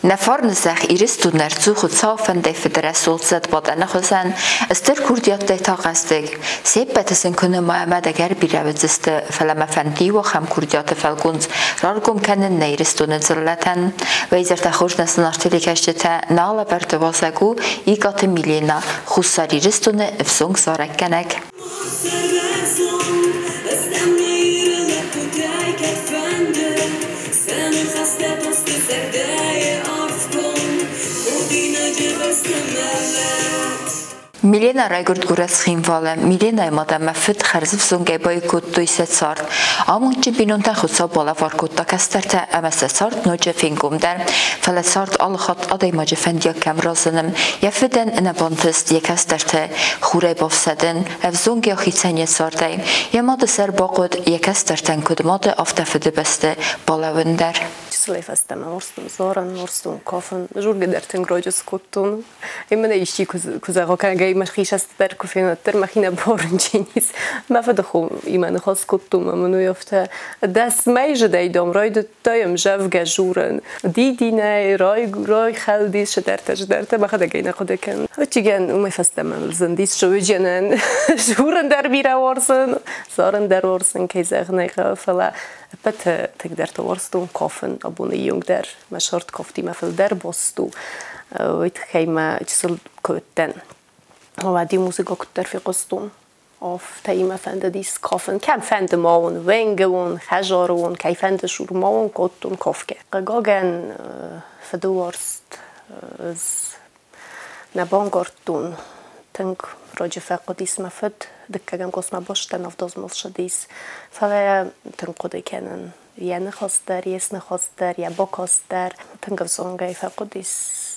Нӕ фарны зӕхх Ирыстон ӕрцу Хуыцауы фӕндӕй фыдрӕсугъд зӕдбад ӕнӕхуызӕн, стыр курдиаттӕй та хъӕздыг. Се ппӕты сын куы нымайӕм, ӕгӕр бирӕ уыдзысты, фӕлӕ мӕ фӕнды иу ахӕм курдиаты фӕлгонц раргом кӕнын нӕ Ирыстоны дзыллӕтӕн. Уӕ изӕртӕ хорз нӕ зынаргъ телекӕсджытӕ, нӕ алӕвӕрды уазӕг у Икъаты Милена, Хуссар Ирыстоны ӕвзонг зарӕггӕнӕг. Милена райгуырд горӕт Цхинвалы. Миленайы мад ӕмӕ фыд хӕрзӕвзонгӕй баиу кодтой сӕ цард. Амондджын бинонтӕн Хуыцау балӕвар кодта кӕстӕртӕ ӕмӕ сӕ цард ноджы фенгомдӕр. Фӕлӕ цард алыхатт адӕймаджы фӕндиаг кӕм разыны. Йӕ фыдӕн нӕ бантыст йӕ кӕстӕртӕ хурӕй бафсӕдын, ӕвзонг йӕхицӕн йӕ цардӕй. Йӕ мады сӕр бахъуыд йӕ кӕстӕртӕн куыд мады, афтӕ фыдыбӕсты балӕууын дӕр. Чысылӕй фӕстӕмӕ уарзтон зарын, уарзтон кафын. Жургӕ дӕр тынг раджы скодтон. Именно исчи куы зӕгъа, кӕнгӕ мӕхи сӕстдӕр куы фенон, уӕддӕр мӕхи нӕ барынчын ис. Мӕ фыдыхо имӕ ныхас кодтон ӕмӕ мын уый афтӕ дӕс мӕйы зыдӕй дам райдыдтай ӕмзӕвгӕ журын. Дидинӕй райхӕлдис, цыдӕртӕ-цыдӕртӕ, мӕхӕдӕг ӕй нӕ хъуыды кӕнын. Ӕвӕццӕгӕн, уымӕй фӕстӕмӕ зындис сойджынӕн. Журын дӕр бирӕ уарзын, зарын дӕр уарзын, кӕй зӕгъын ӕй хъӕуы, фӕлӕ ӕппӕты тынгдӕр та уарзтон кафын. Абоны онг дӕр мӕ сӕрд кафтимӕ фылдӕр баст у. Уый тыххӕй мӕ чысыл куы уыдтӕн, уӕд-иу музыкӕ куыддӕр фехъуыстон, афтӕ имӕ фӕндыдис кафын. Кӕм фӕнды ма уон, уӕнгы уон, хӕдзары уон, кӕй фӕнды сур ма уон, кодтон кафгӕ. Хъыгагӕн, фыдыуарзт ӕз нӕ бангардтон. Тынг раджы фӕхъуыдис мӕ фыд, дыккӕгӕм курсмӕ базтӕн, авдазмыл ссыдис. Фӕлӕ тынг хъуыды кӕнын йӕ ныхас дӕр, йе сныхас дӕр, йӕ бакаст дӕр. Тынг ӕвзонгӕй фӕхъуыдис,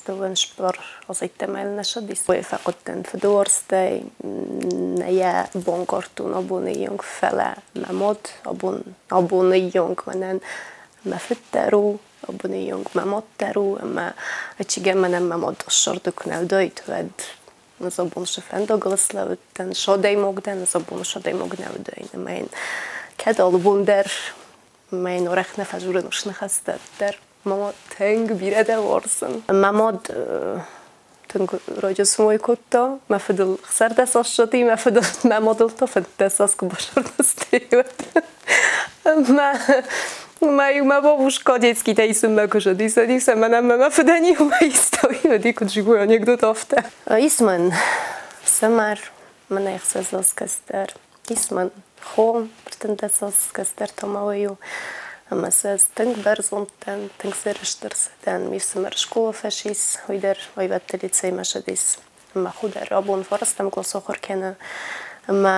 дыууын спор азӕйттӕ нӕ ссыдис. Уый фӕхъуыдтӕн фыдыуарзтӕй, нӕ йӕ бонгардтон абоны онг, фӕлӕ мӕ мад абоны онг мӕнӕн мӕ фыд дӕр у, абоны онг мӕ мад дӕр у ӕмӕ ӕцӕгӕй мӕнӕн мӕ мад ссарды куы нӕ уыдаид, уӕд ӕз абон цы фӕндагыл слӕууыдтӕн, садӕймаг дӕн, ӕз абон садӕймаг нӕ уыдаин ӕмӕ йын кӕд алы бон дӕр мӕ йын арӕх нӕ фӕдзурын уыцы ныхӕстӕ дӕр, мама тынг бирӕ дӕ уарзын. Мӕ мад тынг раджы смой кодта, мӕ фыдыл 16 ассыди, мӕ фыдыл мӕ мадыл та 15 аз куы басӕрдысты, уӕд. Мӕ мӕ мӕ бабушка детский-тӕ исынмӕ куы зыдис, уӕд-иу сӕ мӕнӕн мӕ фыдӕн иумӕ истой, уӕд-иу куыд живой анекдот афтӕ. Ис мын ӕфсымӕр, мӕнӕ ӕхсӕз аз кӕстӕр. Ис мын хо, 13 аз кӕстӕр Тамауӕй у. Ӕмӕ сӕ ӕз тынг бӕрзонд дӕн, тынг сӕрыстыр сӕ дӕн. Ме фсымӕр скъола фӕцис, уый дӕр аивӕдты лицеймӕ ссыдис. Ӕмӕ хо дӕр абон фарӕстӕм къласы ахуыр кӕны. Ӕмӕ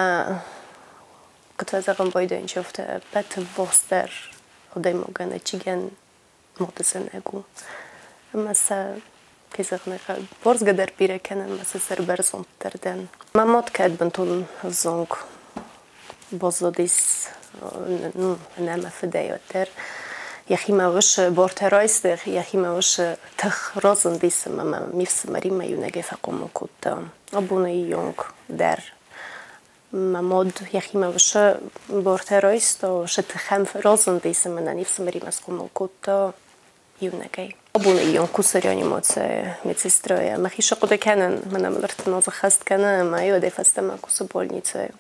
куыд фӕзӕгъӕм, байдайын афтӕ ӕппӕты ввахсдӕр адӕймагӕн ӕцӕгӕн мадызӕнӕг у. Ӕмӕ сӕ, кӕй зӕгъын ӕй хъӕуы, уарзгӕ дӕр бирӕ кӕнын ӕмӕ сӕ сӕрбӕрзонддӕр дӕн. Мӕ мад кӕд бынтон ӕвзонг баззадис, ну, ӕнӕ мӕ фыдӕй уӕддӕр йӕхимӕ уыцы бартӕ райста, йӕхимӕ уыцы тых разындис ӕмӕ мӕ ме фсымӕримӕ иунӕгӕй фӕхъомыл кодта. Абоны онг дӕр мӕ мад йӕхимӕ уыцы бартӕ райста, уыцы тыхӕн разындис ӕмӕ нӕ не фсымӕримӕ схъомыл кодта иунӕгӕй. Абоны онг кусы реанимацийы медсестрайӕ. Мӕхи цы хъуыды кӕнын, мӕнӕ мыл ӕртын азы хӕст кӕны ӕмӕ уӕдӕй фӕстӕмӕ кусы больницӕйы.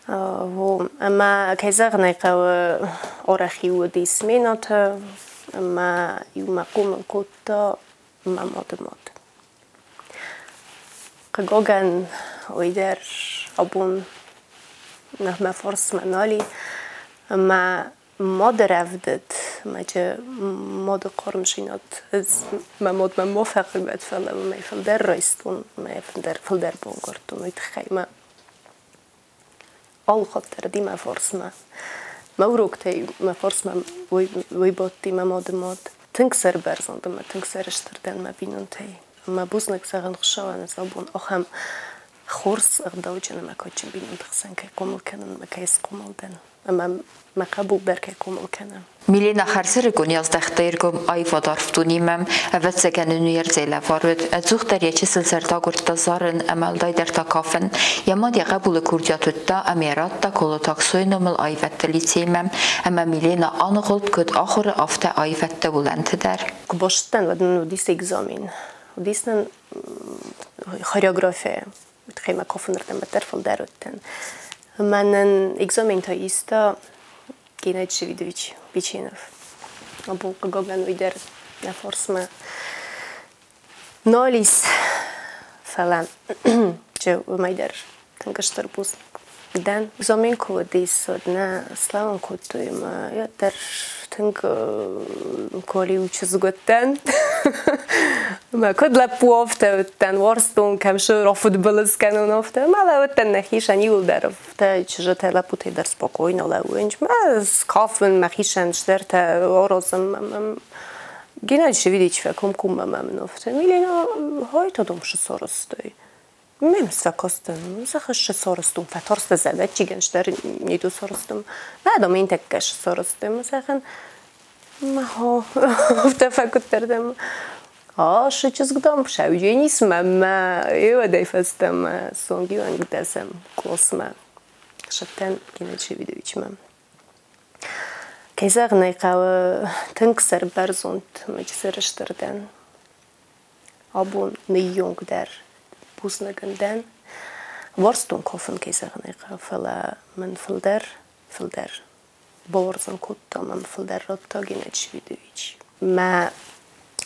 Ӕмӕ, кӕй зӕгъын ӕй хъӕуы, арӕх-иу уыди сменӕтӕ ӕмӕ иумӕ хъомыл кодта мӕ мады мад. Хъыгагӕн, уый дӕр абон мӕ фарсмӕ нал и. Ӕмӕ мады рӕвдыд, мӕ мады хъармдзинад ӕз мӕ мадмӕ ма фӕхъыг фӕлӕ уымӕй фылдӕр райстон, мӕ фылдӕр бангардтон уый тыххӕй мӕ алыхатт дӕр уыди мӕ фарсмӕ. Мӕ уроктӕй мӕ фарсмӕ уый бадти мӕ мады мад. Тынг сӕрбӕрзонд ӕмӕ тынг сӕрыстыр дӕн мӕ бинонтӕй. Мӕ бузныг зӕгъын Хуыцауӕн, ӕз абон ахӕм Хорз ӕгъдауджын ӕмӕ кадджын бинонты хсӕн кӕй хъомыл кӕнын ӕмӕ кӕй схъомыл дӕн, ӕмӕ мӕ хъӕбул дӕр кӕй хъомыл кӕны. Милена хӕрзӕрыгон аздӕхта йе ргом аивад арфдонимӕ. Ӕвӕццӕгӕн ын уый ӕрдзӕй лӕвар уыд. Ӕдзухдӕр йӕ чысыл зӕрдӕ агуырдта зарын ӕмӕ уӕлдайдӕр та кафын. Йӕ мад йӕ хъӕбулы курдиат уыдта ӕмӕ йӕ радта Колотаксойы номыл аивӕдты лицеймӕ. Ӕмӕ Милена аныгъуылд куыд ахуыры, афтӕ аивӕдты уылӕнты дӕр. Куы базыдтӕн, уӕд нын уыдис экзамен. Уыдис нын хореография. Тыххӕй мӕ кафынырдӕм дӕр фылдӕр уыдтӕн. Мӕнӕн экзаментӕ иста Геннадий Шевидович Печенов. Абон хъыгагӕн уый дӕр нӕ фарсмӕ нал ис, фӕлӕ уымӕй дӕр тынг стыр бузныг дӕн. Экзамен куы уыдис, уӕд нӕ славон кодтой ӕмӕ дӕр тынг колиу чызг уыдтӕн. Мӕ куыд лӕппу афтӕ уыдтӕн, уарзтон кӕм фыдбылыз кӕнон, афтӕ. Мӕ лӕууыдтӕн нӕхицӕн иуылдӕр афтӕ чызджытӕ лӕппутӕй дӕр спокойно лӕууынц. Мӕ скафын, мӕхицӕн цыдӕртӕ аразын. Геннадий Шевелевич фӕкомкоммӕ мӕм афтӕ: Милена, хайтадом сарӕзтай. Мем сфӕкастӕн, зӕххы сарӕзтон, фӕтарстӕ зӕвӕтчигӕн дӕр ниду сарӕзтон. Мӕ мин тӕккӕ сарӕзтон, зӕгъын, Маха, афтӕ фӕкуыддӕр дӕн. Ашы чызг, дам, сӕудженис мӕммӕ, еуӕдӕй фӕстӕмӕ цонг дӕсӕм къласмӕ сыдтӕн Геннадий Шевидовичмӕ. Кӕй зӕгъын ӕй хъӕуы, тынг сӕрбӕрзонд мӕ сӕрыстыр дӕн. Абон ныййонг дӕр бузныг ын дӕн. Уарзтон кафын, кӕй зӕгъын ӕй хъӕуы, фӕлӕ мын фылдӕр, фылдӕр бауарзын кодта, мӕм фылдӕр радта Геннадий Шевидович. Мӕ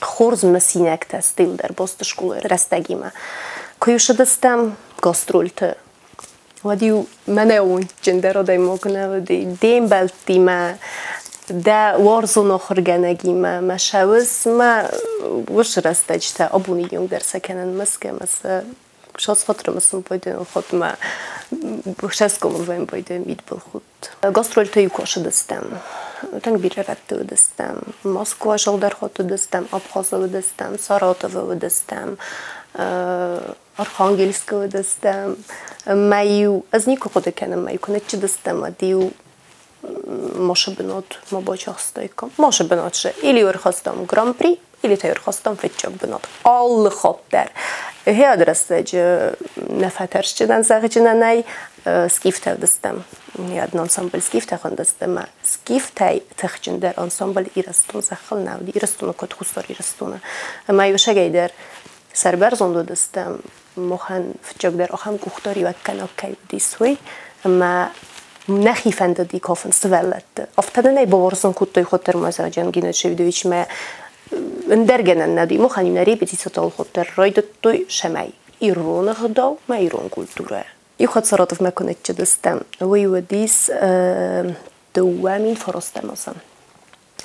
хорз мысинӕгтӕ стил дӕр Босты скъолайы рӕстӕгимӕ. Куы-иу сыдыстӕм гастрольты, уӕд-иу мӕнӕ уындджындӕр адӕймаг нӕ уыди. Де мбӕлттимӕ, дӕ уарзон ахуыргӕнӕгимӕ мӕ сӕуыз мӕ уыцы рӕстӕджытӕ абоны онг дӕр сӕ кӕнын мысгӕ ӕмӕ сӕ сасхатыры мысын байдайын хатт мӕ сӕсгомыл вӕййын байдайын мидбылхудт. Гастрольты-иу куы ацыдыстӕм, тынг бирӕ рӕтты уыдыстӕм. Москвайы сӕлдӕр хатт уыдыстӕм, Абхазы уыдыстӕм, Саратовы уыдыстӕм, Архангельскы уыдыстӕм. Мӕ-иу, ӕз никуы хъуыды кӕнын, мӕ-иу куы ныччыдыстӕм, уӕд-иу мошы бынат ма бацахстаиккам. Мошы бынат сы или ӕрхастам гран-при, или та ӕрхастам фыццаг бынат. Алы хатт дӕр. Гъе рӕстӕджы нӕ фӕтӕрсджынӕн зӕгъджынӕнӕй скифтӕ уыдыстӕм. Одно ансамбль скифтӕ хуындыстӕм ӕмӕ скифтӕй тыхджындӕр ансамбль Ирыстон зӕххыл нӕ уыди. Ирыстоны куыд Хуссар Ирыстоны. Ӕмӕ иусӕгӕй дӕр сӕрбӕрзонд уыдыстӕм, махӕн фыццагдӕр ахӕм къухдариуӕггӕнӕг кӕй уыдис, уый. Ӕмӕ нӕхи фӕндыди кафын сывӕллӕтты. Афтӕ нын ӕй бауарзын кодтой Хотырмазаджан Геннадий Шевидовичмӕ ӕндӕр гӕнӕн нӕ уыди. Махӕн нӕ репетицитыл хуыддӕр райдыдтой сӕмӕй ирон ӕгъдау мӕ ирон культурӕ. Иу хатт Саратовмӕ куы ныццыдыстӕм, уый уыдис 2009 азы.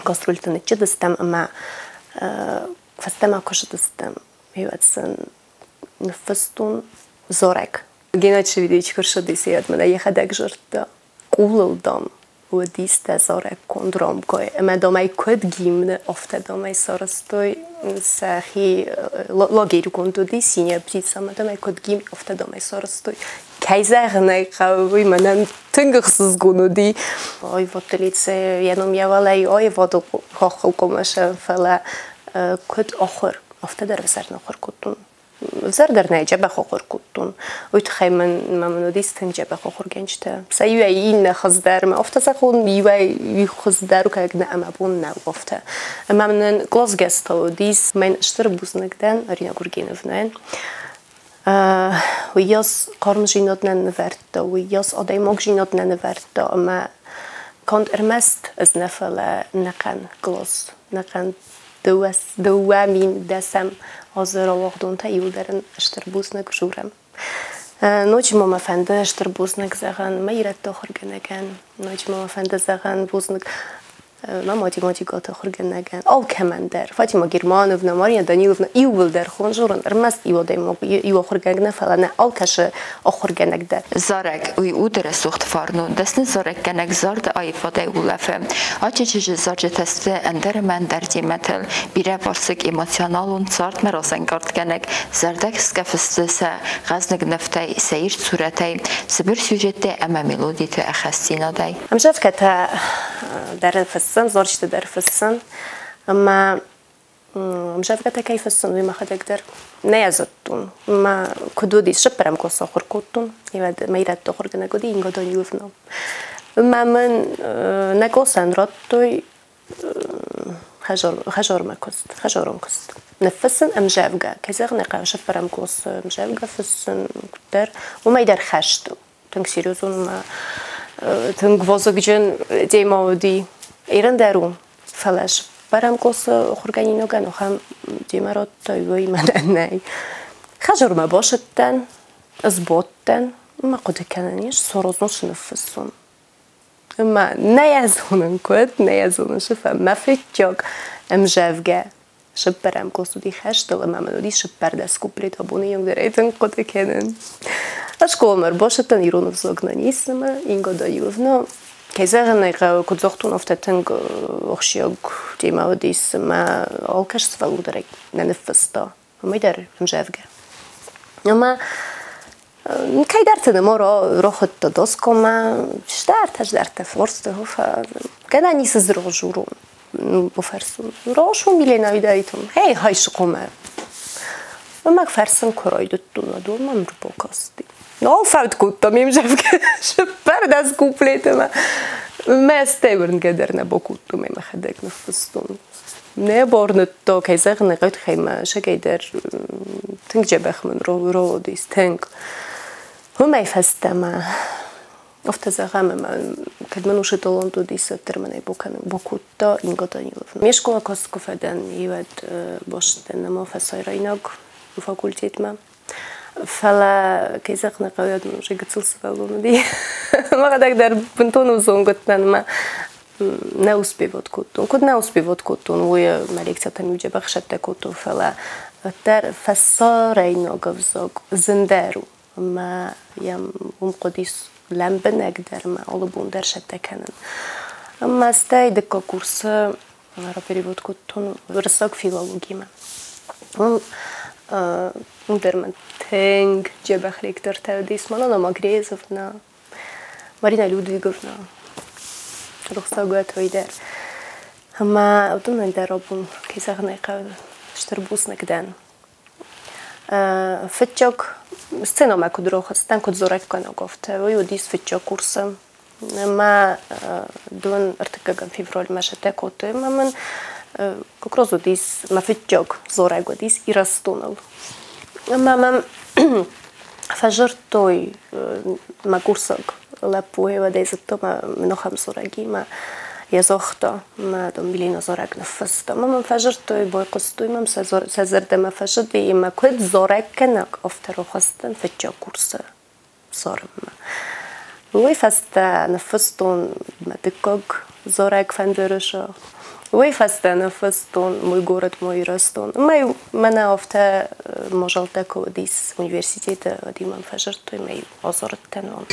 Гастрольты ныццыдыстӕм ӕмӕ фӕстӕмӕ куы сыдыстӕм, уӕд сын ныффыстон зарӕг. Геннадий Шевидович куы рцыдис, уӕд мын ӕй йӕхӕдӕг зардта. Къулыл, дам, уыдис дӕ зарӕг конд рамкӕйы ӕмӕ, дам ӕй куыд гимны, афтӕ, дам ӕй сарӕзтой сӕхи лагерьгонд уыди «Синяя птица», ӕмӕ, дам ӕй куыд гимн, афтӕ, дам ӕй сарӕзтой. Кӕй зӕгъын ӕй хъӕуы, уый мӕнӕн тынг ӕхсызгон уыди. Аивӕдты лицейы йӕ ном йӕ уӕлӕ аивады хаххыл хъуымӕсы, фӕлӕ куыд ахуыр, афтӕ дӕр ӕвзӕр нӕ ахуыр кодтон. Ӕвзӕр дӕр нӕ дзӕбӕх ахуыр кодтон. Уый тыххӕй мӕн мӕ уыдис тынг дзӕбӕх ахуыргӕнджытӕ. Сӕ иуӕй иннӕ хуыздӕр, афтӕ зӕгъон, иуӕй хуыздӕр кӕд нӕ ӕмӕ бон нӕу афтӕ. Ӕмӕ мын къласгӕстӕ уыдис. Мӕн стыр бузныг дӕн Арина Гургеновнайӕн. Уыйас хъармдзинад нӕ нывӕрдта, уыйас адӕймагдзинад нӕ нывӕрдта ӕмӕ канд ӕрмӕст ӕз нӕ, фӕлӕ нӕхъӕн кълас, нӕхъӕн 2010 азы рауагъдонтӕ иуылдӕр ын стыр бузныг журӕм. Ноджы ма мӕ фӕнды стыр бузныг зӕгъын мӕ ирӕтты ахуыргӕнӕгӕн, ноджы ма мӕ фӕнды зӕгъын бузныг. Мӕ математикӕты ахуыргӕнӕгӕн алкӕмӕн дӕр. Фатима Германовна, Мария Даниловна иууылдӕр хорз зонын, ӕрмӕст иу адӕймаг, иу ахуыргӕнӕг нӕ, фӕлӕ нӕ алкӕсы ахуыргӕнӕг дӕр. Зарӕг, уый уды рӕсугъд фарн у, дӕсны зарӕггӕнӕг зарды аивадӕй улӕфы. Ачы чызджы зарджытӕ сты ӕндӕр ӕмӕ ӕндӕр темӕтыл, бирӕвӕрсыг эмоционалон цардмӕ разӕнгардгӕнӕг, зӕрдӕхсгӕ фысты сӕ хъӕзныг нывтӕй, сӕ ирд сурӕтӕй, цыбыр сюжеттӕ ӕмӕ мелодиты ӕххӕстдзинадӕй. Ӕмдзӕвгӕтӕ дӕр фыссын, зарджытӕ дӕр фыссын, ӕмӕ ӕмдзӕвгӕтӕ кӕй фыссын, уый мӕхӕдӕг дӕр нӕ зыдтон. Мӕ куыд уыди, цыппӕрӕм курсы ахуыр кодтон, мӕ ирӕтты ахуыргӕнӕг уыди Инга Даниловна. Ӕмӕ мын нӕ къласӕн радтой хӕдзармӕ куыст, хӕдзарон куыст. Ныффыссын ӕмдзӕвгӕ, кӕй зӕгъын ӕй хъӕуы, цыппӕрӕм курсы ӕмдзӕвгӕ фыссын куыддӕр, уымӕй дӕр хӕст у. Тынг серьезон ӕмӕ тынг вазыгджын темӕ уыди. Ирон дӕр у, фӕлӕ цыппӕрӕм курсы ахуыргӕнинагӕн ахӕм темӕ радтой, уый мӕнӕн нӕй. Хӕдзармӕ бацыдтӕн, сбадтӕн, ӕмӕ хъуыды кӕнын ис, царӕзон цы ныффыссон. Ӕмӕ нӕ йӕ зонын куыд, нӕ йӕ зонын сыфӕ, мӕ фыццаг ӕмдзӕвгӕ цыппӕрӕм курс уыди хӕстыл ӕмӕ мын уыди 14 куплет, абоны онг дӕр ӕй тынг хъуыды кӕнын. Скъоламӕ ӕрбацыдтӕн ирон ӕвзаг нӕ ницымӕ, Инга Даниловна, кӕй зӕгъын ӕй хъӕуы, куыд загътон, афтӕ тынг ахсджиаг темӕ уыдис ӕмӕ алкӕцы сывӕллон дӕр ӕй нӕ ныффыста, уымӕй дӕр ӕмдзӕвгӕ. Ӕмӕ кӕйдӕрты нӕма рахуыдта доскомӕ, чидӕртӕ, форсты, кӕнӕ ницы дзыргъ бафӕрсун. Росун Милена видаитон. Хей, хайсыкъомӕ. Мӕ фӕрсын куы райдыдтон, уӕд мӕм ӕрбакасти. Нал фӕуд кодта ме мдзӕвгӕ 14 куплетмӕ. Мӕ стӕй уырнгӕ дӕр нӕ бакодтон, ӕмӕ мӕхӕдӕг ныффыстон. Нӕ бауырныдта, кӕй зӕгъын ӕй хъӕуы, тыххӕй мӕ сагӕй дӕр тынг дзӕбӕх мын рауадис, тынг. Уымӕй фӕстӕмӕ афтӕ зӕгъӕм, ӕмӕ кӕд мын уыцы талант уыдис, уӕддӕр мын ӕй бакодта Инга Даниловна. Ме скъола каст куы фӕдӕн, уӕд бацыдтӕн нӕма фӕсайрайнаг факультетмӕ. Фӕлӕ, кӕй зӕгъын ӕй хъӕуы, уӕд мын уже гыццыл сывӕллон уыди. Мӕхӕдӕг дӕр бынтон ӕвзонг уыдтӕн ӕмӕ нӕ успевот кодтон. Куыд нӕ успевот кодтон, уый мӕ лекциятӕм иу дзӕбӕх сӕттӕ кодтон, фӕлӕ уӕддӕр фӕсарӕйнаг ӕвзаг зындӕр у. Ӕмӕ йӕм уым хъуыдис лӕмбынӕгдӕр ӕмӕ алы бон дӕр сӕттӕ кӕнын. Ӕмӕ стӕй дыккаг курсы раперевод кодтон уырыссаг филологимӕ. Уым уым дӕр мын тынг дзӕбӕх лектортӕ уыдис. Манана Магрезовна, Марина Людвиговна, рухсаг уӕд уый дӕр. Ӕмӕ уыдонӕн дӕр абон, кӕй зӕгъын ӕй хъӕуы, стыр бузныг дӕн. Фыццаг сценӕмӕ куыд рахызтӕн, куыд дзурӕггӕнӕг, афтӕ уый уыдис фыццаг курсы. Ӕмӕ дон ӕртыккӕгӕм февралмӕ сӕттӕ кодтой ӕмӕ мын как раз уыдис мӕ фыццаг дзурӕг уыдис Ирыстоныл. Ӕмӕ мӕм фӕзырдтой мӕ курсаг лӕппуйы, уӕд ӕй зыдтон мӕ ныхӕм дзурӕгимӕ. Йӕ загъта, мӕ дам Милена зарӕг ныффыста. Ӕмӕ мӕм фӕзырдтой, байхъуыстой мӕм, сӕ зӕрдӕмӕ фӕзыди ӕмӕ куыд зарӕггӕнӕг, афтӕ рахызтӕн фыццаг курсы зарынмӕ. Уый фӕстӕ ныффыстон мӕ дыккаг зарӕг фӕндыры сагъд. Уый фӕстӕ ныффыстон Мой город, мой Ирыстон. Ӕмӕ мӕнӕ афтӕ мадзӕлттӕ куы уыдис университеты, уӕд-иу мӕм фӕзырдтой мӕ-иу азарыдтӕн уым.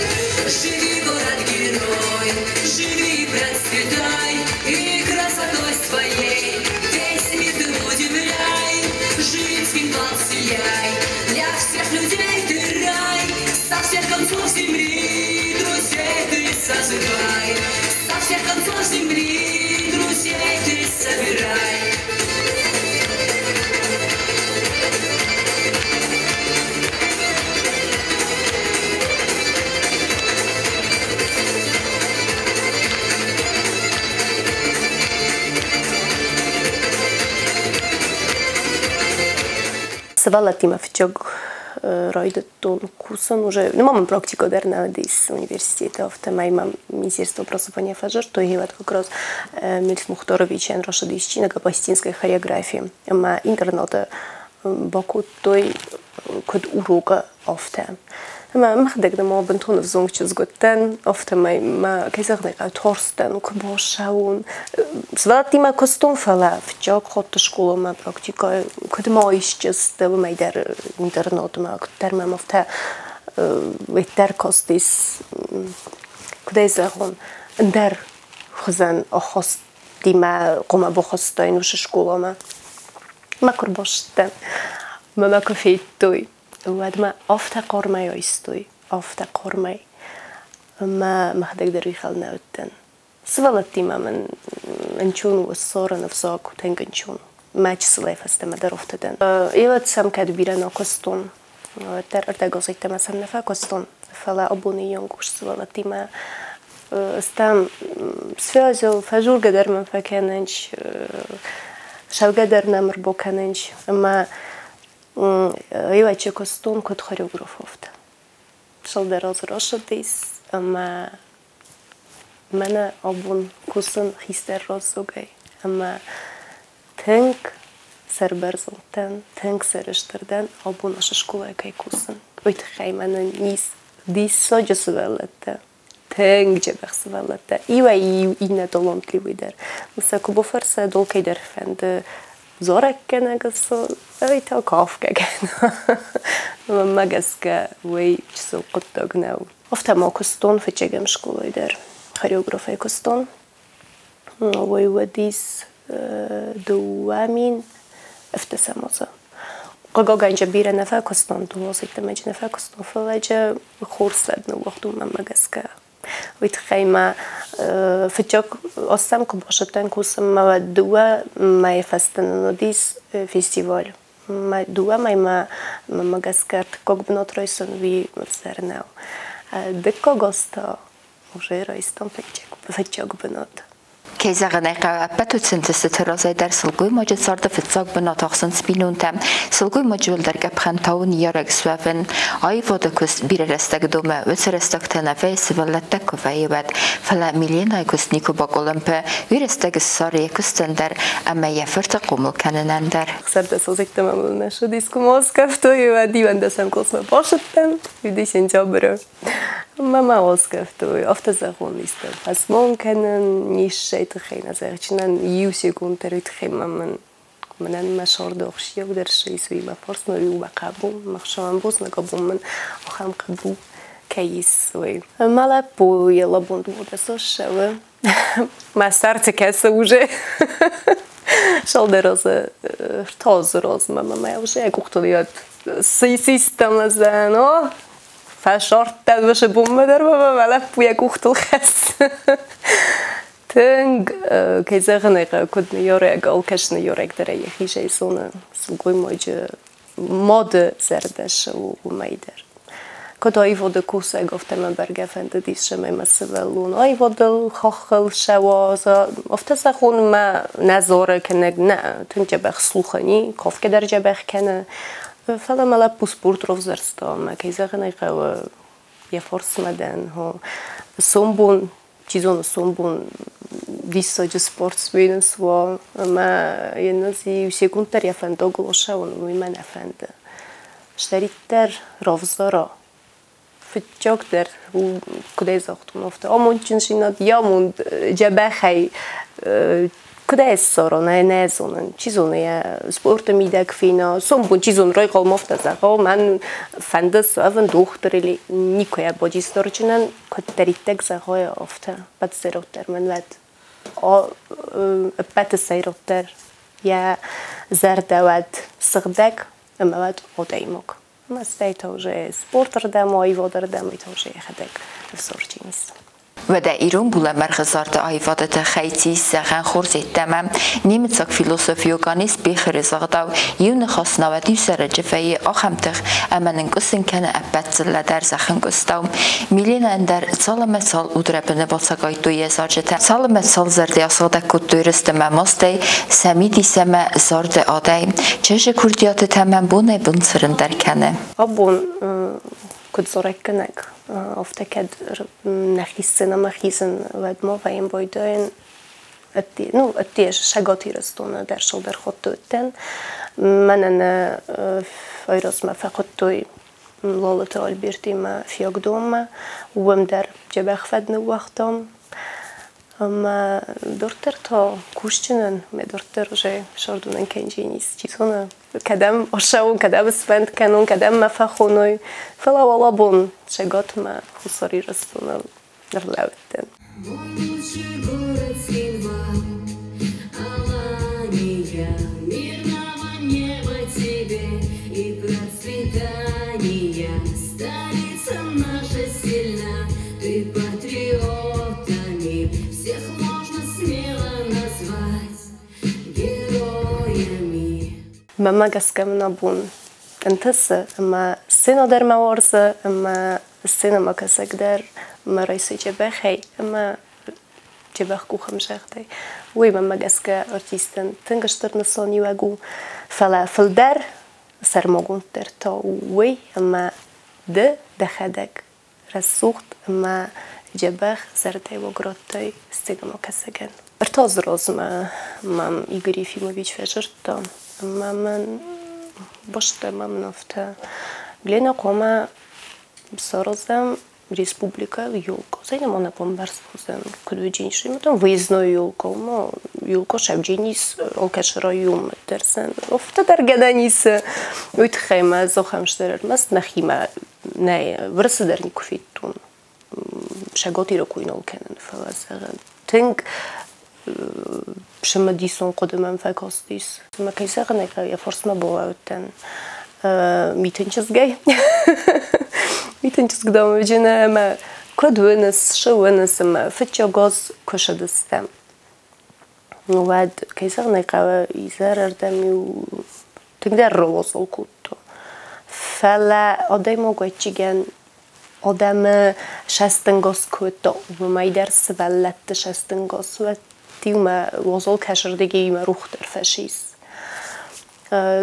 Живи, город-герой, живи, процветай, и красотой своей весь мир ты удивляй. Жить, Цхинвал, сияй, для всех людей ты рай, со всех концов земли друзей ты созывай, со всех концов земли друзей ты собирай. Сывӕллӕттимӕ фыццаг райдыдтон кусын уже, ну, мӕм практикӕ дӕр нӕ уыдис университеты, афтӕмӕй мӕм Министерство образования фӕзырдтой, уӕд как раз Мельс Мухторовичӕн рацыдис чиныг об осетинской хореографии, ӕмӕ интернаты бакодтой куыд урокы, афтӕ. Ӕмӕ мӕхӕдӕг нӕма бынтон ӕвзонг чызг уыдтӕн, афтӕмӕй мӕ, кӕй зӕгъын ӕй хъӕуы, тарстӕн, куы бассӕуон. Сывӕллӕттимӕ куыстон, фӕлӕ фыццаг хатт скъоламӕ практикӕйы куыд ма исчи сты, уымӕй дӕр интернатмӕ, куыддӕр мӕм афтӕ уӕддӕр кастис, куыд ӕй зӕгъон, ӕндӕр хуызӕн ахастимӕ хъуамӕ бахастаин уыцы скъоламӕ. Мӕ куы рбассыдтӕн, мӕ мӕ куы федтой, уӕд мӕ афтӕ хъармӕй айстой, афтӕ хъармӕй. Ӕмӕ мӕхӕдӕг дӕр уый хал нӕ уыдтӕн. Сывӕллӕттимӕ мын ӕнцон у ссарын ӕвзаг, тынг ӕнцон. Мӕ чысылӕй фӕстӕмӕ дӕр афтӕ дӕн. Еуӕд сӕм кӕд бирӕ нӕ куыстон, уӕддӕр ӕрдӕгазӕйттӕмӕ сӕм нӕ фӕкуыстон, фӕлӕ абоны онг сывӕллӕттимӕ стӕм связыл фӕжургӕ дӕр мын фӕкӕнынц, шӕлгӕ дӕр нӕм ӕрбакӕнынц. Ӕмӕ Иуӕй куыстон куыд хореограф афтӕ. Цалдӕр азы рацыдис ӕмӕ мӕнӕ абон кусын хистӕр раздзогӕй ӕмӕ тынг сӕрбӕрзонд дӕн, тынг сӕрыстыр дӕн, абон ацы скъолайы кӕй кусын. Уый тыххӕй мӕнӕн ис диссаджы сывӕллӕттӕ, тынг дзӕбӕх сывӕллӕттӕ. Иуӕй-иу иннӕ талантливый дӕр. Сӕ куы бафӕрса, кӕйдӕр фӕнды зарӕггӕнӕг ӕви та кафгӕ кӕна. Мӕнмӕ гӕсгӕ уый чысыл хъуыддаг нӕу. Афтӕ ма куыстон фыццӕгӕм скъолайы дӕр. Хореографӕй куыстон. Уый уыдис 2017 азы. Хъыгагӕн бирӕ нӕ фӕкуыстон, дыууӕ нӕ фӕкуыстон, фӕлӕ хорз фӕд ныууагътон мӕнмӕ гӕсгӕ. Уый тыххӕй ма фыццаг азтӕм куы бацыдтӕн кусынмӕ, уӕд 2 мӕйы фӕстӕ нын уыдис фестиваль. 2 мӕймӕ мӕнмӕ гӕсгӕ ӕртыккаг бынат райсын уый ӕвзӕр нӕу. Дыккаг аз та уже райстам фыццаг бынат. Кӕй зӕгъын ӕй хъӕуы, ӕппӕт уыцы цыты разӕй дӕр сылгоймаджы царды фыццаг бынат ахсынц бинонтӕ. Сылгоймаджы уӕлдӕр къӕпхӕн та у ныййарӕг суӕвын. Аивады куыст бирӕ рӕстӕг домы, уыцы рӕстӕг та нӕ вӕййы сывӕллӕттӕ куы вӕййы, уӕд. Фӕлӕ Миленайы куыст никуы бакъуылымпы, уый рӕстӕг ссары йӕ куыстӕн дӕр ӕмӕ йӕ фырты хъомыл кӕнынӕн дӕр. Сӕрдӕсозӕгтӕ мӕм нӕ ссыдис, куы ма скӕфтой, уӕд 11-ӕм курсмӕ бацыдтӕн, уыди сентябры. Мӕ оскӕфтой, афтӕ зӕгъон исты фӕсмон кӕнын, ниссӕй тыххӕй нӕ зӕгъджынӕн, иу секунд дӕр уый тыххӕй мӕ мын мӕнӕн мӕ сӕрды ӕхсиагдӕр ссис, уый мӕ фарсмӕ, уый у мӕ хъӕбул, мӕ хсӕвӕн бузныг, абон мын ахӕм хъӕбул кӕй ис, уый. Мӕ лӕппу йӕ лӕбунд 12 ссӕуы, мӕ сӕрты кӕсы уже. Цалдӕр азы, 3 азы размӕ мӕ уже йӕ къухтыл йӕ систӕм ӕзӕн, о, фӕсардтӕн уыцы бонмӕ дӕр мӕ лӕппу йӕ къухтыл хӕссы. Тынг, кӕй зӕгъын ӕй хъӕуы, куыд ныййарӕг, алкӕцы ныййарӕг дӕр ӕй йӕхицӕй зоны сылгоймаджы мады зӕрдӕ цы у, уымӕй дӕр. Куыд аивады кусӕг, афтӕ мӕ бӕргӕ фӕндыдис, цӕмӕй мӕ сывӕллон аивадыл хаххыл ссӕуа, афтӕ зӕгъон мӕ нӕ зары кӕнӕ нӕ тынг дзӕбӕх слухӕн и, кафгӕ дӕр дзӕбӕх кӕны. Фӕлӕ мӕ лӕппу спорт равзӕрста ӕмӕ, кӕй зӕгъын ӕй хъӕуы, йӕ фарсмӕ дӕн. Сомбон, чи зоны, сомбон диссаджы спортсмен суа ӕмӕ йын ӕз иу секунд дӕр йӕ фӕндагыл ссӕуын, уый мӕ нӕ фӕнды. Цыдӕриддӕр равзара, фыццагдӕр куыд ӕй загътон, афтӕ амондджындзинад, йӕ амонд дзӕбӕхӕй куыд ӕй ссарон, ӕй нӕ зонын. Чи зоны, йӕ спорты мидӕг фена, сомбон, чи зоны, райхъал афтӕ зӕгъа, мӕн фӕнды суӕвын дохтыр или никуы йӕ баджисторджынӕн, куыддӕриддӕр зӕгъа, афтӕ бадзырддӕр мын уӕд. Ӕппӕты сӕйрагдӕр йӕ зӕрдӕ уӕд сыгъдӕг ӕмӕ уӕд адӕймаг. Ӕмӕ стӕй та уже спортырдӕм, аивадырдӕм, уый та уже йӕхӕдӕг ӕфсарджын ис. Уӕдӕ ирон булӕмӕргъы зарды аивады тыххӕй цы ис зӕгъӕн хорз йеддӕмӕ? Немыцаг философ Иоганнес Бехеры загъдау, иу ныхас науӕд иу зарӕджы вӕййы ахӕм тых, ӕмӕ нынкъуысын кӕны ӕппӕт дзыллӕ дӕр зӕххӕнкъуыстау. Миленӕн дӕр цал ӕмӕ цал удрӕбыны бацагайдтой йӕ зарджытӕ, цал ӕмӕ цал зӕрдӕ асыгъдӕг кодтой рыст ӕмӕ мастӕй, сӕ мидис ӕмӕ зарды адӕй. Чызджы курдиаты тӕмӕн бонӕй-бон цырындӕр кӕны. Абон куыд зарӕггӕнӕг, афтӕ кӕд нӕхи сценӕмӕ хизын, уӕд ма вӕййын байдайын ну, ӕдде Цӕгат Ирыстоны дӕр цалдӕр хатты уыдтӕн. Мӕнӕн айразмӕ фӕхуыдтой Лолоты Альбертимӕ Фиагдонмӕ, уым дӕр дзӕбӕх фӕд ныууагътам. Ӕмӕ дарддӕр та кусджынӕн, мӕ дарддӕр уже сӕрдонӕн кӕндженис, чи зоны, кӕдӕм ӕссӕуон, кӕдӕм сфӕнд кӕнон, кӕдӕм мӕ фӕхоной. Фӕлӕ уал абон Цӕгатмӕ Хуссар Ирыстоны ӕрлӕудтӕн. Мой лучший город Цхинвал, Алания, мирного неба тебе и процветания. Столица наша сильна, ты патриотами, всех можно смело назвать героями. Мӕнмӕ гӕсгӕ мын абон ӕнтысы, ӕмӕ сценӕ дӕр мӕ уарзы, ӕмӕ сценӕмӕкӕсӕг дӕр мӕ райсы дзӕбӕхӕй ӕмӕ дзӕбӕх къухӕмзӕгъдӕй. Уый мӕнмӕ гӕсгӕ артистӕн тынг стыр нысаниуӕг у, фӕлӕ фылдӕр сӕрмагонддӕр та у уый, ӕмӕ ды дӕхӕдӕг рӕсугъд ӕмӕ дзӕбӕх зӕрдӕйуаг радтай сценӕмӕкӕсӕгӕн. Ӕртӕ азы размӕ мӕм Игорь Ефимович фӕзырдта, ӕмӕ мӕн бӕстӕмӕ мын афтӕ: Лена, хъуамӕ саразӕм республикӕ елка. Зайнӕ ма нӕ бамбӕрстон, куыд уыдис. Там выездной елка, ма елка шабдженис алкӕцы районмӕ дӕр сӕн. Афтӕ дӕр гӕнӕн ис. Уый тыххӕй мӕ ӕдзух ӕрмӕст мӕхимӕ нӕ Уырысы дӕр никуы федтон. Сӕгот ирокуй нал кӕнын, фӕлӕ зӕгъын, тынг цымыдисон хъуыды мӕм фӕкастис. Мӕ кӕй зӕгъын ӕй хъӕуы, йӕ фарсмӕ балӕудтӕн Митын чызгӕй. Митын чызг дамӕджын ӕмӕ куыд уыныс, цы уыныс ӕмӕ фыццаг аз куы сыдыстӕм, уӕд, кӕй зӕгъын ӕй хъӕуы, изӕрырдӕм-иу тынгдӕр рауазал кодта. Фӕлӕ адӕймаг ӕвӕццӕгӕн адӕмы сӕстӕнгас кодта, уымӕй дӕр сывӕллӕтты сӕстӕнгас уӕд иумӕ уазал кӕсырдыгӕй иумӕ рух дӕр фӕсис.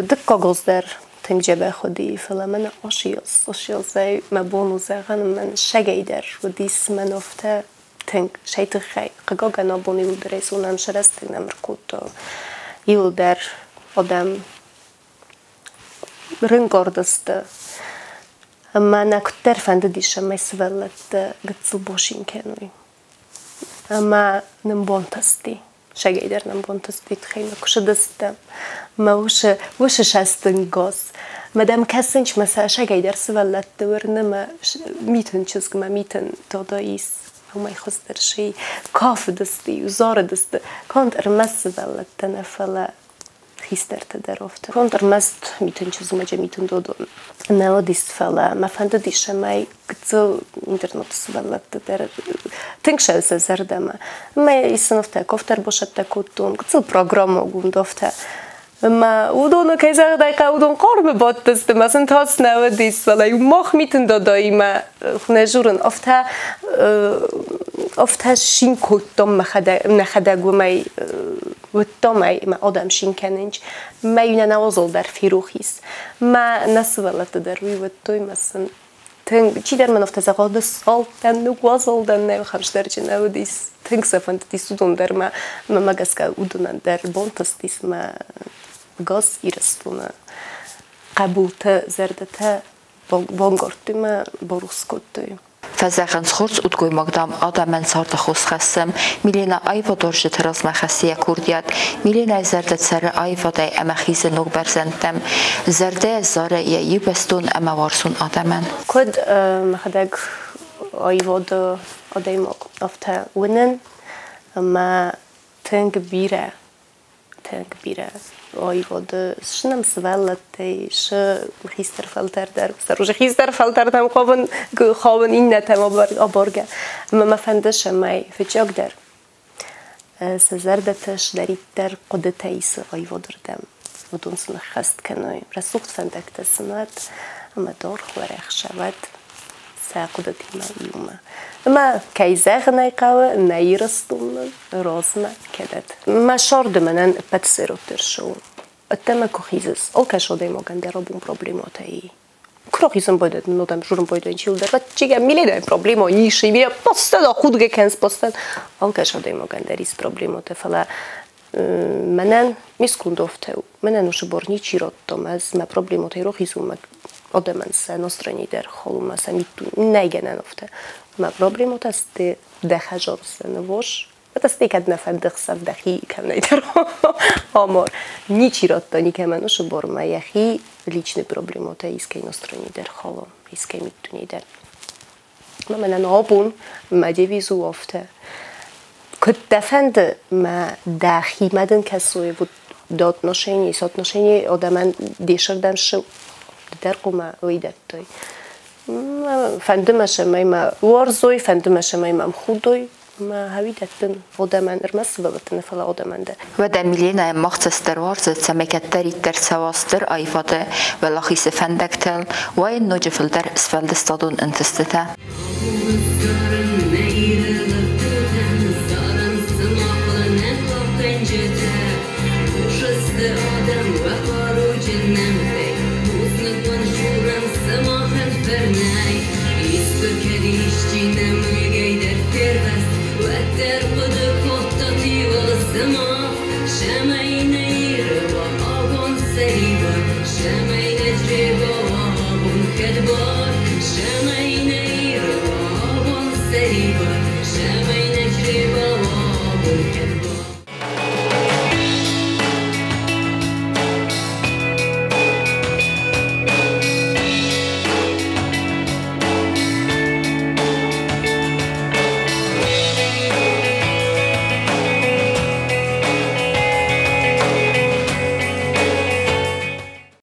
Дыккаг аз дӕр тынг дзӕбӕх уыди, фӕлӕ мӕнӕ асиаз, асиазӕй мӕ бон у зӕгъын, мӕн сӕгӕй дӕр уыдис мӕн афтӕ тынг сӕй тыххӕй. Хъыгагӕн, абон иуылдӕр ӕй зонӕм, сӕ рӕстӕг нӕм ӕркодта. Иуылдӕр адӕм рынкъард сты. Ӕмӕ нӕ куыддӕр фӕндыдис, цӕмӕй сывӕллӕтты гыццыл босин кӕной. Ӕмӕ нын бантысти. Сӕгӕй дӕр нын бантысти тыххӕй мӕ куы сыдыстӕм. Мӕ уыцы сӕстынгас. Мӕ дӕм кӕсынч, мӕ сӕ сӕгӕй дӕр сывӕллӕтты уырны, мӕ митын чызг, мӕ митын дода ис. Уымӕй хуыздӕр сый кафыдысты, зарыдысты. Канд ӕрмӕст сывӕллӕттӕ нӕ, фӕлӕ хистӕртӕ дӕр афтӕ. Канд ӕрмӕст митын чызгмӕ митын додо нӕ уыдис, фӕлӕ мӕ фӕндыдис, цӕмӕй гыццыл интернаты сывӕллӕтты дӕр тынг сӕ сӕ зӕрдӕмӕ. Ӕмӕ исын афтӕ кофт ӕрбасӕттӕ кодтон, гыццыл программӕгонд афтӕ. Ӕмӕ уыдоны, кӕй зӕгъын ӕй хъӕуы, уыдон хъармы бадтысты, мӕ сын тас нӕ уыдис, фӕлӕ-иу мах митын дадоимӕ нӕ журын афтӕ цин кодтам нӕхӕдӕг уымӕй уыдтам ӕй, ӕмӕ адӕм цин кӕнынц. Мӕ иу нӕ уазал дӕр ферох ис. Мӕ нӕ сывӕллӕтты дӕр уый уыдтой, мӕ сын тынг чидӕр мын афтӕ зӕгъа, ды салдтӕн, ныууазал дӕн, нӕ хӕрздӕрджы нӕ уыдис. Тынг сӕ фӕндыдис уыдон дӕр мӕ мӕ гӕсгӕ уыдонӕн дӕр бантыстис мӕ газ Ирыстоны хъӕбулты зӕрдӕтӕ бангардтой мӕ барухс кодтой. Фӕзӕгъынц, хорз удгоймаг, дам, адӕмӕн царды хос хӕссы. Милена аивадуарзджыты размӕ хӕссы йӕ курдиат. Миленайы зӕрдӕ цӕры аивадӕй ӕмӕ хизы ног бӕрзӕндтӕм. Зӕрдӕйӕ зары йӕ иубӕстон ӕмӕ уарзон адӕмӕн. Куыд мӕхӕдӕг аивады адӕймаг, афтӕ уынын, ӕмӕ тынг бирӕ аивады сынӕм сывӕллӕттӕй, сы хистӕр фӕлтӕр дӕр, уже хистӕр фӕлтӕртӕм хауын иннӕтӕм абаргӕ. Ӕмӕ мӕ фӕнды, цӕмӕй фыццагдӕр сӕ зӕрдӕтӕ цыдӕриддӕр хъуыдытӕ исы аивадырдӕм, уыдон сын ӕххӕст кӕной, рӕсугъд фӕндӕгтӕ сын уӕд ӕмӕ даргъ уӕрӕх сӕ уӕд сӕ хъуыдытимӕ иумӕ. Ӕмӕ, кӕй зӕгъын ӕй хъӕуы, нӕ Ирыстоны размӕ кӕнӕд. Мӕ сӕрды мӕнӕн ӕппӕт сӕротдӕр ссӕуы. Ӕддӕмӕ куы хизыс, алкӕцы адӕймагӕн дӕр абон проблемӕтӕ и. Куы рахизын байдайдтон, адӕм журын байдайын чилдӕр, чигӕ миледӕй проблема ис, миле постоянно худгӕ кӕныс постоянно. Алкӕцы адӕймагӕн дӕр ис проблемӕтӕ, фӕлӕ мӕнӕн ме сконд афтӕ у. Мӕнӕн уыцы бар ничи радта, ӕз мӕ проблемӕтӕй рахизон, мӕ Адӕмӕн сӕ настроени дӕр халы, сӕ нӕй гӕнӕн афтӕ. Мӕ проблемотӕ сты дӕ хӕдзары нывос. Hát ezt neked ne fedd дӕхи кӕмнӕйдӕр амар. Ничи радта никӕмӕн уыцы бар, мӕ йӕхи личный проблемотӕ искӕй настроени дӕр хала, искӕй миддуней дӕр. Мӕ мӕнӕн абон мӕ девиз у афтӕ. Куыд дӕ фӕнды, мӕ дӕхимӕ дын кӕсой, вот до отношений, соотношение адӕмӕн десырдӕм сы дӕр хъуамӕ уый дӕттой. Фӕнды мӕ, цӕмӕй мӕ уарзой, фӕнды мӕ, цӕмӕй мӕм худой, мӕ хауи дӕттын адӕмӕн, ӕрмӕст сывӕллӕтты нӕ, фӕлӕ адӕмӕн дӕр. Уӕдӕ Миленӕйӕн мах цӕст дӕр уарзы, цӕмӕй кӕддӕриддӕр цӕуа стыр аивады уӕлахизы фӕндӕгтыл, уа йын ноджы фылдӕр сфӕлдыстадон ӕнтыстытӕ.